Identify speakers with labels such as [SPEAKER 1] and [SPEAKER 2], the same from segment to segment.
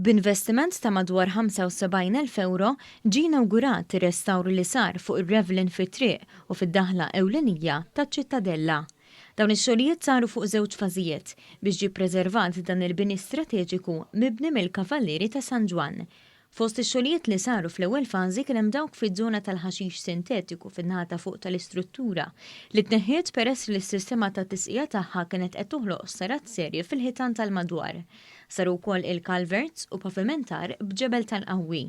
[SPEAKER 1] B'investiment ta' madwar 75,000 ewro, ġie inawgurat ir-restawr li sar fuq ir-Revlin fit-triq u fid-daħla ewlenija taċ-Ċittadella. Dawn ix-xogħlijiet saru fuq żewġ fażijiet biex ġie ppreservat dan il-bini strateġiku mibni mill-Kavallieri ta' San Ġwann. Fost ix-xogħlijiet li saru fl-ewwel fażi kien hemm dawk fiż-żona tal-ħaxix sintetiku fin-naħa ta' fuq tal-istruttura, li tneħħiet peress li s-sistema ta' tisqija tagħha kienet qed toħloq ħsarat serji fil-ħitan tal-madwar. Saru wkoll il-culverts u pavimentar b'ġebel tal-qawwi.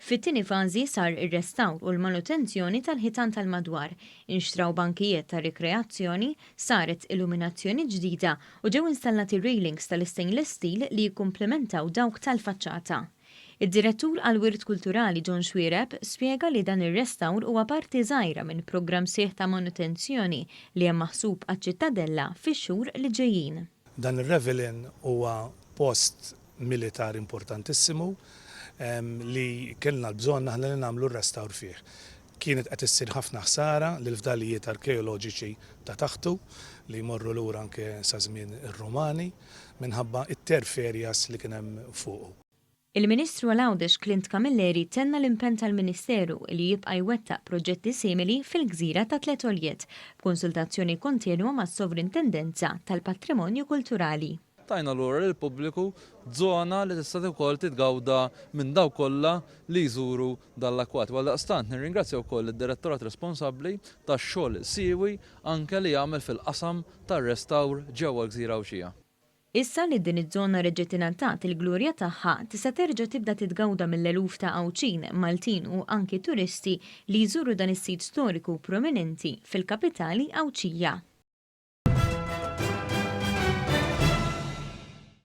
[SPEAKER 1] Fit-tieni fażi sar ir-restawr u l-manutenzjoni tal-ħitan tal-madwar, inxtraw bankijiet ta' rikreazzjoni, saret illuminazzjoni ġdida u ġew installati railings tal-istainless steel li jikkumplementaw dawk tal-faċċata. Id-Direttur għall-Wirt Kulturali John Xuereb spjega li dan ir-restawr huwa parti żgħira minn programm sħiħ ta' manutenzjoni li hemm maħsub għaċ-Ċittadella fix-xhur li ġejjin.
[SPEAKER 2] Dan ir-Revelin huwa post militari importantissimu li kellna l-bżonn aħna li nagħmlu r-restawr fih. Kienet qed issir ħafna ħsara lill-fdalijiet arkeoloġiċi ta' taħtu li jmorru lura anke sa żmien ir-Rumani minħabba t-turf areas li kien hemm fuqu.
[SPEAKER 1] Il-Ministru għal Għawdex Clint Camilleri tenna l-impenn tal-Ministeru li jibqa' jwettaq proġetti simili fil-gżira ta' Tliet Għoljiet, b'konsultazzjoni kontinwa mas-Sovrintendenza tal-Patrimonju Kulturali.
[SPEAKER 3] Tajna lura lill-pubbliku żona li tista' wkoll titgawda minn dawk kollha li jżuru dan l-akkwati. Għaldaqstant nirringrazzja wkoll lid-direttorat responsabbli tax-xogħol siewi anke li jagħmel fil-qasam tar-restawr ġewwa l-gżira Għawdxija.
[SPEAKER 1] Issa li din iż-żona reġgħet ingħatat il-glorja tagħha, tista' terġa' tibda titgawda mill-eluf ta' Għawdxin, Maltin u anki turisti li jżuru dan is-sit storiku prominenti fil-kapitali Għawdxija.